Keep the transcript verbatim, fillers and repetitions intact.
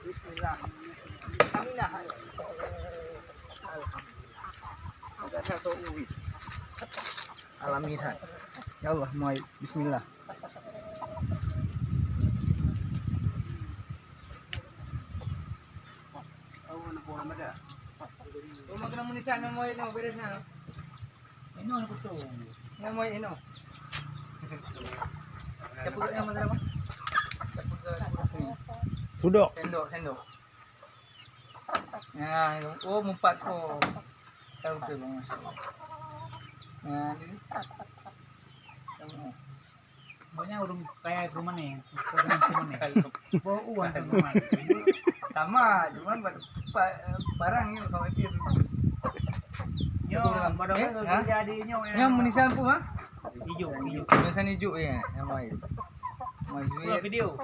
Bismillah. Alhamdulillah. Alami that. Ya Allah, mai. Bismillah. Uma kena meunicak nama ino beres na. Ino ni kutu. Nama ino. Siapa nama nama? Siapa? Sudok. Sendok, sendok. Ya, oh mumpat ko. Tahu ke bang masya Allah. Ya, ni. Tahu. Pokoknya urang kaya ke mana? Urang ke mana? Bawa uang ke mana? Sama, cuman ba-, ba-, barang ni khawatir. Nyo, Kurang. Pada Eh, mana ha? Jadi nyo Yang menisan pun ha? Ijo, ijo. Menisan ijo ya, yang lain. Mazwir. Video.